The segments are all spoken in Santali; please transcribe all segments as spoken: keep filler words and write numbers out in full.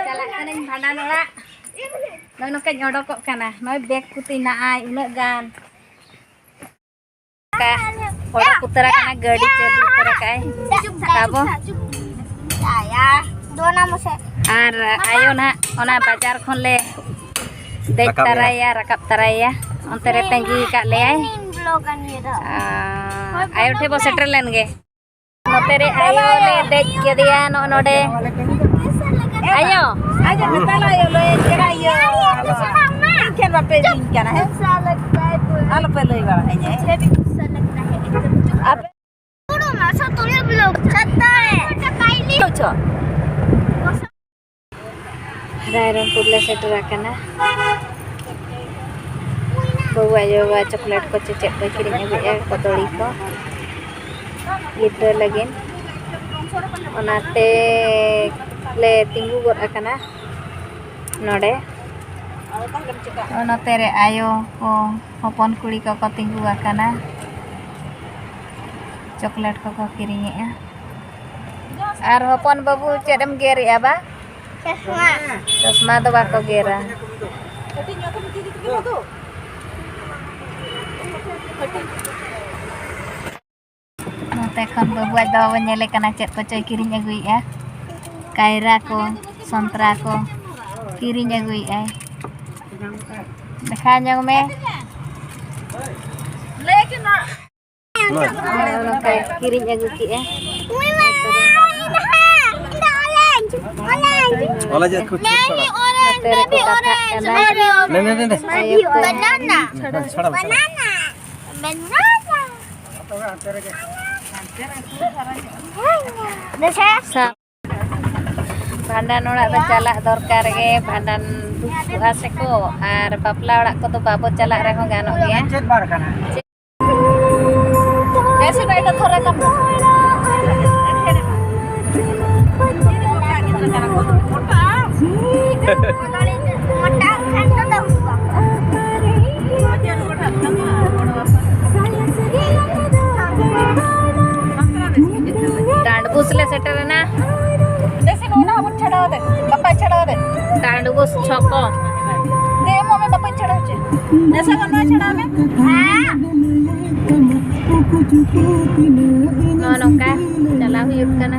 ᱪᱟᱞᱟᱜ ᱠᱟᱹᱱᱟᱹᱧ ᱵᱷᱟᱸᱰᱟᱱ ᱚᱲᱟᱜ᱾ ᱱᱚᱜᱼᱚᱭ ᱱᱚᱝᱠᱟᱧ ᱚᱰᱚᱠᱚᱜ ᱠᱟᱱᱟ᱾ ᱱᱚᱜᱼᱚᱭ ᱵᱮᱜᱽ ᱠᱚ ᱛᱤᱧ ᱱᱟᱜᱼᱟᱭ ᱩᱱᱟᱹᱜ ᱜᱟᱱ᱾ ᱚᱰᱚᱠ ᱩᱛᱟᱹᱨ ᱟᱠᱟᱱᱟ, ᱜᱟᱹᱰᱤ ᱪᱟᱹᱞᱩ ᱩᱛᱟᱹᱨ ᱟᱠᱟᱫᱼᱟᱭ᱾ ᱟᱵᱚ ᱫᱚᱱᱟ ᱢᱚᱥᱮ᱾ ᱟᱨ ᱟᱭᱳ ᱱᱟᱦᱟᱜ ᱚᱱᱟ ᱵᱟᱡᱟᱨ ᱠᱷᱚᱱ ᱞᱮ ᱫᱮᱡ ᱨᱟᱠᱟᱵ ᱮᱭᱟ᱾ ᱛᱟᱨᱟᱭᱟ, ᱨᱟᱠᱟᱵ ᱛᱟᱨᱟᱭᱟ᱾ ᱚᱱᱛᱮ ᱨᱮ ᱛᱟᱺᱜᱤ ᱟᱠᱟᱫ ᱞᱮᱭᱟᱭ᱾ ᱤᱧ vlog ᱟᱹᱧ ᱮᱫᱟ᱾ ᱟᱨ ᱟᱭᱳ ᱴᱷᱮᱱ ᱵᱚ ᱥᱮᱴᱮᱨ ᱞᱮᱱ ᱜᱮ᱾ ᱱᱚᱛᱮ ᱨᱮ ᱟᱭᱳ ᱞᱮ ᱫᱮᱡ ᱠᱮᱫᱮᱭᱟ ᱱᱚᱜᱼᱚ ᱱᱚᱰᱮ᱾ ᱟᱭᱳ, ᱟᱭᱳ, ᱢᱮᱛᱟᱞᱟ ᱟᱭᱳ, ᱞᱟᱹᱭ ᱠᱟᱱᱟ ᱤᱭᱟᱹ᱾ ᱤᱧ ᱴᱷᱮᱱ ᱵᱟᱯᱮ ᱤᱫᱤᱧ ᱠᱟᱱᱟ, ᱦᱮᱸ? ᱟᱞᱚᱯᱮ ᱞᱟᱹᱭ ᱵᱟᱲᱟᱭᱟ, ᱦᱮᱸ? ᱟᱯᱮ ᱪᱚ᱾ ᱨᱟᱭᱨᱚᱝᱯᱩᱨ ᱞᱮ ᱥᱮᱴᱮᱨ ᱟᱠᱟᱱᱟ᱾ ᱵᱟᱹᱵᱩ ᱟᱭᱳ ᱵᱟᱵᱟ ᱪᱚᱠᱞᱮᱴ ᱠᱚ ᱪᱮ ᱪᱮᱫ ᱠᱚᱭ ᱠᱤᱨᱤᱧ ᱟᱹᱜᱩᱭᱮᱫᱼᱟ, ᱠᱚᱫᱚᱲᱤ ᱠᱚ ᱜᱤᱫᱽᱨᱟᱹ ᱞᱟᱹᱜᱤᱫ᱾ ᱚᱱᱟᱛᱮ ᱞᱮ ᱛᱤᱸᱜᱩ ᱜᱚᱫ ᱟᱠᱟᱱᱟ ᱱᱚᱰᱮ᱾ ᱱᱚᱛᱮ ᱨᱮ ᱟᱭᱳ ᱠᱚ, ᱦᱚᱯᱚᱱ ᱠᱩᱲᱤ ᱠᱚᱠᱚ ᱛᱤᱸᱜᱩ ᱟᱠᱟᱱᱟ, ᱪᱚᱠᱞᱮᱴ ᱠᱚᱠᱚ ᱠᱤᱨᱤᱧᱮᱫᱼᱟ᱾ ᱟᱨ ᱦᱚᱯᱚᱱ ᱵᱟᱹᱵᱩ ᱪᱮᱫ ᱮᱢ ᱜᱮᱨᱮᱜᱼᱟ ᱵᱟ? ᱪᱚᱥᱢᱟ᱾ ᱪᱚᱥᱢᱟ ᱫᱚ ᱵᱟᱠᱚ ᱜᱮᱨᱟ᱾ ᱱᱚᱛᱮ ᱠᱷᱚᱱ ᱵᱟᱹᱵᱩ ᱟᱡ ᱵᱟᱵᱟ ᱵᱚᱱ ᱧᱮᱞᱮ ᱠᱟᱱᱟ ᱪᱮᱫ ᱠᱚᱪᱚᱭ ᱠᱤᱨᱤᱧ ᱟᱹᱜᱩᱭᱮᱫᱼᱟ᱾ ᱠᱟᱭᱨᱟ ᱠᱚ, ᱥᱚᱱᱛᱨᱟ ᱠᱚ ᱠᱤᱨᱤᱧ ᱟᱹᱜᱩᱭᱮᱫᱼᱟᱭ᱾ ᱫᱮᱠᱷᱟᱣ ᱧᱚᱜ ᱢᱮ᱾ ᱱᱚᱜᱼᱚ ᱱᱚᱝᱠᱟᱭ ᱠᱤᱨᱤᱧ ᱟᱹᱜᱩ ᱠᱮᱜᱼᱟ᱾ ᱚᱞᱮ ᱪᱮᱫ ᱠᱚ ᱪᱷᱩᱴ ᱪᱷᱟᱲᱟ? ᱱᱚᱛᱮ ᱨᱮᱠᱚ ᱠᱟᱛᱷᱟᱜ ᱠᱟᱱᱟ᱾ ᱱᱮ, ᱱᱮ, ᱱᱮ, ᱱᱮ᱾ ᱵᱟᱱᱟᱱᱟ᱾ ᱪᱷᱟᱲᱟ ᱢᱮ, ᱪᱷᱟᱲᱟ ᱢᱮ᱾ ᱵᱟᱱᱟᱱᱟ᱾ ᱥᱟ-, ᱵᱷᱟᱸᱰᱟᱱ ᱚᱲᱟᱜ ᱫᱚ ᱪᱟᱞᱟᱜ ᱫᱚᱨᱠᱟᱨ ᱜᱮ, ᱵᱷᱟᱸᱰᱟᱱ ᱫᱩᱠ ᱠᱚᱜᱼᱟ ᱥᱮᱠᱚ, ᱟᱨ ᱵᱟᱯᱞᱟ ᱚᱲᱟᱜ ᱠᱚᱫᱚ ᱵᱟᱵᱚ ᱪᱟᱞᱟᱜ ᱨᱮᱦᱚᱸ ᱜᱟᱱᱚᱜ ᱜᱮᱭᱟ᱾ ᱪᱮᱫ ᱵᱟᱨ ᱠᱟᱱᱟ? ᱵᱮᱥᱤ ᱵᱟᱭ ᱠᱟᱛᱷᱟ ᱨᱮ ᱠᱟᱱ ᱫᱚ᱾ ᱰᱟᱸᱰᱵᱩᱥ ᱞᱮ ᱥᱮᱴᱮᱨᱮᱱᱟ᱾ ᱫᱮᱥᱤ ᱱᱚᱣᱟ ᱦᱚᱸᱵᱚᱱ ᱪᱷᱟᱰᱟᱣ ᱫᱮ᱾ ᱵᱟᱯᱟᱭ ᱪᱷᱟᱰᱟᱣ ᱦᱚᱸ ᱠᱚ᱾ ᱫᱮ, ᱮᱢᱚᱜ ᱢᱮ, ᱵᱟᱠᱚᱧ ᱪᱷᱟᱲᱟᱣ ᱦᱚᱪᱚ᱾ ᱱᱮᱥᱟ ᱠᱷᱚᱱ ᱱᱚᱣᱟ ᱪᱷᱟᱲᱟᱣ ᱢᱮ᱾ ᱦᱮᱸ᱾ ᱱᱚᱜᱼᱚ ᱱᱚᱝᱠᱟ ᱪᱟᱞᱟᱣ ᱦᱩᱭᱩᱜ ᱠᱟᱱᱟ᱾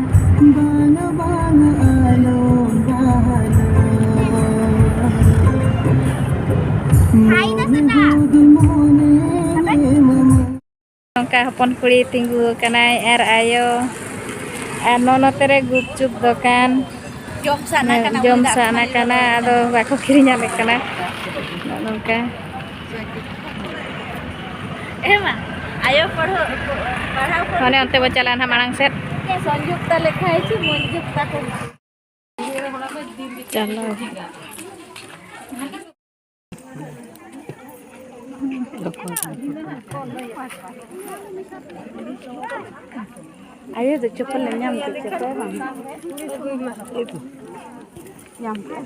ᱦᱟᱭ ᱫᱚ ᱥᱮᱛᱟ᱾ ᱱᱚᱝᱠᱟ ᱦᱚᱯᱚᱱ ᱠᱩᱲᱤ ᱛᱤᱸᱜᱩ ᱟᱠᱟᱱᱟᱭ ᱟᱨ ᱟᱭᱳ, ᱟᱨ ᱱᱚ-, ᱱᱚᱛᱮ ᱨᱮ ᱜᱩᱯᱪᱩᱯ ᱫᱚᱠᱟᱱ᱾ ᱡᱚᱢ ᱥᱟᱱᱟ ᱠᱟᱱᱟ, ᱡᱚᱢ ᱩᱱᱤ ᱫᱚ ᱥᱟᱱᱟ ᱟᱹᱠᱷᱨᱤᱧ ᱠᱟᱱᱟ, ᱞᱟᱜᱟᱣ ᱟᱫᱚ ᱠᱟᱱᱟ᱾ ᱵᱟᱠᱚ ᱠᱤᱨᱤᱧ ᱟᱞᱮ ᱠᱟᱱᱟ᱾ ᱱᱚᱜᱼᱚ ᱱᱚᱝᱠᱟ᱾ ᱮ ᱢᱟ, ᱟᱭᱳ ᱯᱟᱲᱦᱟᱣ, ᱯᱟᱲᱦᱟᱣ ᱠᱚ ᱚᱱᱮ ᱚᱱᱛᱮ ᱵᱚ ᱪᱟᱞᱟᱜᱼᱟ ᱱᱟᱦᱟᱜ ᱢᱟᱲᱟᱝ ᱥᱮᱫ᱾ ᱥᱚᱝᱡᱩᱠᱛᱟ ᱞᱮᱠᱷᱟ ᱦᱮᱸ ᱪᱮ ᱢᱚᱧᱡᱩᱠᱛᱟ ᱠᱚ᱾ ᱪᱟᱞᱟᱣ᱾ ᱟᱭᱳ ᱫᱚ ᱪᱚᱯᱚᱞ ᱞᱮ ᱧᱟᱢ ᱠᱮᱫ ᱪᱚᱯᱚᱞ ᱵᱟᱝ ᱧᱟᱢ ᱠᱮᱫ᱾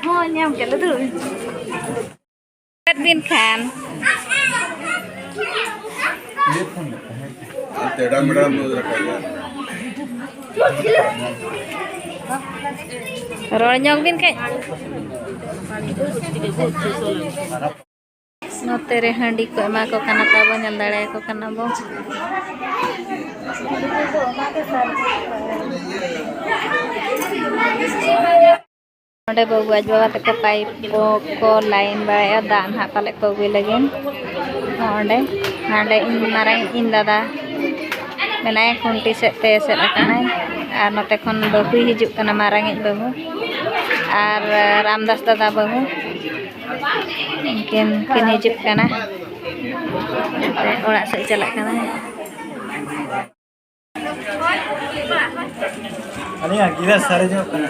ᱦᱚᱸ, ᱧᱟᱢ ᱠᱮᱫ ᱞᱮ, ᱫᱩᱲᱩᱵ ᱮᱱ᱾ ᱵᱤᱱ ᱠᱷᱟᱱ᱾ ᱨᱚᱲ ᱧᱚᱜ ᱵᱤᱱ ᱠᱟᱹᱡ᱾ ᱱᱚᱛᱮ ᱨᱮ ᱦᱟᱺᱰᱤ ᱠᱚ ᱮᱢᱟ ᱠᱚ ᱠᱟᱱᱟ, ᱛᱟᱵᱚ ᱧᱮᱞ ᱫᱟᱲᱮᱭᱟᱠᱚ ᱠᱟᱱᱟ ᱵᱚ᱾ ᱱᱚᱰᱮ ᱵᱟᱹᱵᱩ ᱟᱡ ᱵᱟᱵᱟ ᱛᱟᱠᱚ ᱯᱟᱭᱤᱯ ᱠᱚ, ᱠᱚ ᱞᱟᱭᱤᱱ ᱵᱟᱲᱟᱭᱮᱫᱼᱟ, ᱫᱟᱜ ᱱᱟᱦᱟᱜ ᱯᱟᱞᱮᱫ ᱠᱚ ᱟᱹᱜᱩᱭ ᱞᱟᱹᱜᱤᱫ᱾ ᱱᱚᱜᱼᱚᱸᱰᱮ, ᱦᱟᱸᱰᱮ ᱤᱧ ᱢᱟᱨᱟᱝ ᱤᱧ ᱫᱟᱫᱟ ᱢᱮᱱᱟᱭᱟ, ᱠᱷᱩᱱᱴᱤ ᱥᱮᱫ ᱛᱮ ᱮᱥᱮᱫ ᱟᱠᱟᱱᱟᱭ᱾ ᱟᱨ ᱱᱚᱛᱮ ᱠᱷᱚᱱ ᱵᱟᱹᱦᱩᱭ ᱦᱤᱡᱩᱜ ᱠᱟᱱᱟ, ᱢᱟᱨᱟᱝᱤᱡ ᱵᱟᱹᱦᱩ᱾ ᱟᱨ ᱨᱟᱢᱫᱟᱥ ᱫᱟᱫᱟ ᱵᱟᱹᱦᱩ, ᱩᱱᱠᱤᱱ ᱠᱤᱱ ᱦᱤᱡᱩᱜ ᱠᱟᱱᱟ, ᱚᱲᱟᱜ ᱥᱮᱫ ᱪᱟᱞᱟᱜ ᱠᱟᱱᱟ᱾ ᱟᱹᱞᱤᱧᱟᱜ ᱜᱤᱫᱟᱹᱨ ᱥᱟᱨᱮᱡᱚᱜ ᱠᱟᱱᱟ᱾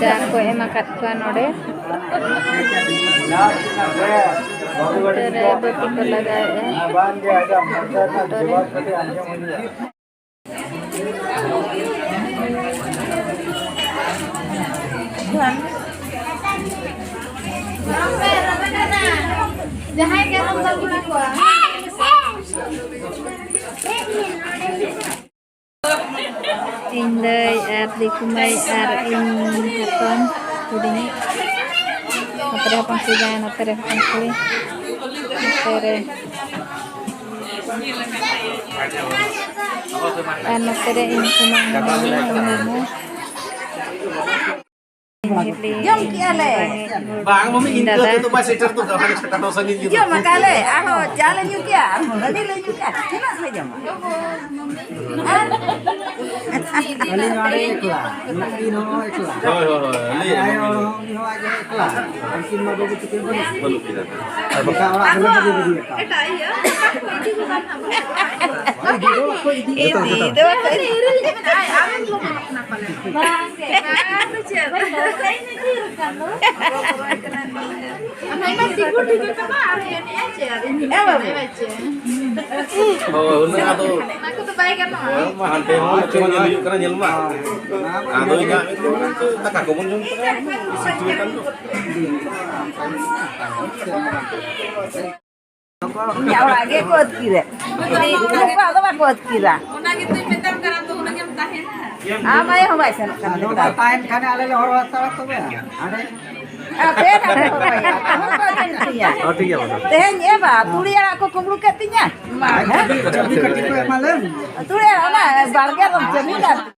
ᱪᱟ ᱠᱚ ᱮᱢ ᱟᱠᱟᱫ ᱠᱚᱣᱟ ᱱᱚᱰᱮ᱾ ᱱᱚᱛᱮ ᱨᱮ ᱵᱟᱹᱛᱤ ᱠᱚ ᱞᱟᱜᱟᱣᱮᱫᱼᱟ᱾ ᱱᱚᱛᱮ ᱨᱮ᱾ ᱡᱟᱦᱟᱸᱭ ᱜᱮ ᱟᱞᱚᱢ ᱵᱟᱹᱜᱩᱲᱟ ᱠᱚᱣᱟ᱾ ᱤᱧ ᱫᱟᱹᱭ ᱟᱨ ᱫᱤᱠᱩ ᱢᱟᱹᱭ ᱟᱨ ᱤᱧ ᱦᱟᱛᱚᱢ ᱦᱩᱰᱤᱧᱤᱡ᱾ ᱱᱚᱛᱮ ᱨᱮ ᱦᱚᱯᱚᱱ ᱠᱩᱲᱤ ᱡᱟᱶᱟᱭ, ᱱᱚᱛᱮ ᱨᱮ ᱦᱚᱯᱚᱱ ᱠᱩᱲᱤ, ᱱᱚᱛᱮ ᱨᱮ ᱟᱨ ᱱᱚᱛᱮ ᱨᱮ ᱤᱧ ᱠᱩᱢᱟᱹᱝ ᱢᱟᱹᱭ ᱢᱟᱹᱢᱩ᱾ ᱡᱚᱢ ᱠᱮᱜᱼᱟ ᱞᱮ᱾ ᱵᱟᱝ, ᱢᱟᱢᱤ, ᱤᱧ ᱫᱟᱫᱟ᱾ ᱫᱚ ᱵᱟᱭ ᱥᱮᱴᱮᱨ ᱫᱚ, ᱦᱟᱱᱮ ᱥᱮᱴᱮᱨ ᱫᱚ ᱥᱟᱺᱜᱤᱧ ᱜᱮᱫᱚ᱾ ᱡᱚᱢ ᱟᱠᱟᱫ ᱞᱮ, ᱟᱨᱦᱚᱸ ᱪᱟ ᱞᱮ ᱧᱩ ᱠᱮᱜᱼᱟ, ᱟᱨᱦᱚᱸ ᱦᱟᱺᱰᱤ ᱞᱮ ᱧᱩ ᱠᱮᱜᱼᱟ, ᱛᱤᱱᱟᱹᱜ ᱞᱮ ᱡᱚᱢᱟ? ᱟᱨ ᱟᱹᱞᱤᱧ ᱱᱚᱰᱮ ᱮᱠᱞᱟ, ᱱᱩᱠᱤᱱ ᱦᱚᱸ ᱮᱠᱞᱟ᱾ ᱦᱳᱭ, ᱦᱳᱭ, ᱦᱳᱭ, ᱞᱟᱹᱭ ᱟᱭᱳ ᱟᱹᱞᱤᱧ᱾ ᱦᱚᱲ ᱦᱚᱸ ᱩᱱᱤ ᱦᱚᱸ ᱟᱡ ᱦᱚᱸ ᱮᱠᱞᱟ᱾ ᱩᱱᱠᱤᱱ ᱢᱟ ᱵᱟᱹᱵᱩ ᱛᱟᱹᱠᱤᱱ ᱵᱟᱹᱱᱩᱜ ᱠᱤᱱᱟ᱾ ᱵᱟᱹᱱᱩᱜ ᱠᱤᱱᱟ᱾ ᱟᱨ ᱵᱟᱠᱷᱟᱱ ᱚᱲᱟᱜ ᱠᱷᱚᱱ ᱞᱮ ᱵᱟᱹᱜᱤ ᱫᱟᱲᱮᱭᱟᱜ ᱠᱟᱱᱟ᱾ ᱤᱫᱤ ᱫᱚ ᱵᱟᱠᱚ ᱤᱫᱤ᱾ ᱡᱚᱛᱚ, ᱡᱚᱛᱚ᱾ ᱤᱫᱤ ᱫᱚ ᱵᱟᱠᱚ ᱤᱫᱤ᱾ ᱵᱟᱝ ᱜᱮ᱾ ᱟᱫᱚ ᱪᱮᱫ? ᱟᱢ ᱢᱟ ᱥᱤᱠᱩᱨᱤᱴᱤ ᱠᱟᱱᱟ, ᱟᱨ ᱮᱱᱮᱡ ᱟᱭ ᱪᱮᱫ? ᱤᱧ ᱦᱮᱸ ᱵᱟᱹᱵᱩ᱾ ᱮᱱᱮᱡ ᱟᱭ ᱪᱮᱫ? ᱦᱳᱭ, ᱩᱱᱟᱹᱜ ᱟᱫᱚ ᱚᱱᱟ ᱠᱚᱫᱚ ᱵᱟᱭ ᱜᱟᱱᱚᱜᱼᱟ᱾ ᱦᱳᱭ, ᱢᱟ ᱦᱟᱱᱛᱮ ᱦᱚᱸ ᱱᱚᱛᱮ ᱦᱚᱸ ᱧᱮᱞ ᱦᱩᱭᱩᱜ ᱠᱟᱱᱟ, ᱧᱮᱞ ᱢᱟ᱾ ᱟᱫᱚ ᱤᱧᱟᱹᱜ ᱢᱮᱱ ᱫᱚ ᱫᱟᱠᱟ ᱠᱚᱵᱚᱱ ᱡᱚᱢ ᱠᱮᱫᱟ, ᱤᱥᱤᱱ ᱦᱩᱭ ᱟᱠᱟᱱ ᱫᱚ᱾ ᱤᱧᱟᱹᱜ ᱚᱲᱟᱜ ᱜᱮᱠᱚ ᱟᱹᱛᱠᱤᱨᱟ᱾ ᱩᱱᱠᱩᱣᱟᱜ ᱫᱚ ᱵᱟᱠᱚ ᱟᱹᱛᱠᱤᱨᱟ᱾ ᱚᱱᱟ ᱜᱮᱛᱚᱧ ᱢᱮᱛᱟᱢ ᱠᱟᱱᱟ, ᱛᱚ ᱦᱩᱱᱟᱹᱝ ᱮᱢ ᱛᱟᱦᱮᱱᱟ᱾ ᱟᱢ ᱟᱭᱳ ᱦᱚᱸ ᱵᱟᱭ ᱥᱮᱱᱚᱜ ᱠᱟᱱᱟ ᱟᱫᱚ ᱱᱮᱛᱟᱨ᱾ ᱵᱟᱭ ᱛᱟᱦᱮᱱ ᱠᱷᱟᱱ ᱟᱞᱮ ᱞᱮ ᱦᱚᱨᱦᱚ ᱦᱟᱛᱟᱲᱟ ᱛᱚᱵᱮ᱾ ᱦᱟᱸᱰᱮ᱾ ᱟᱯᱮ ᱱᱟᱰᱮ ᱦᱚᱨᱦᱚᱭᱟ᱾ ᱟᱢ ᱦᱚᱸ ᱵᱟᱭ ᱥᱮᱱᱚᱜ ᱛᱤᱧᱟ᱾ ᱦᱚᱸ, ᱴᱷᱤᱠ ᱜᱮᱭᱟ, ᱢᱟ᱾ ᱛᱮᱦᱮᱧ ᱮ ᱵᱟ, ᱛᱩᱲᱤ ᱟᱲᱟᱜ ᱠᱚ ᱠᱩᱢᱵᱽᱲᱩ ᱠᱮᱫ ᱛᱤᱧᱟ᱾ ᱢᱟ᱾ ᱦᱮᱸ? ᱪᱟᱹᱵᱤ ᱠᱟᱹᱴᱤᱡ ᱠᱚ ᱮᱢᱟ ᱞᱮᱢ᱾ ᱛᱩᱲᱤ ᱟᱲᱟᱜ ᱚᱱᱟ ᱵᱟᱲᱜᱮ ᱨᱮ ᱪᱟᱹᱵᱤ ᱠᱟᱜ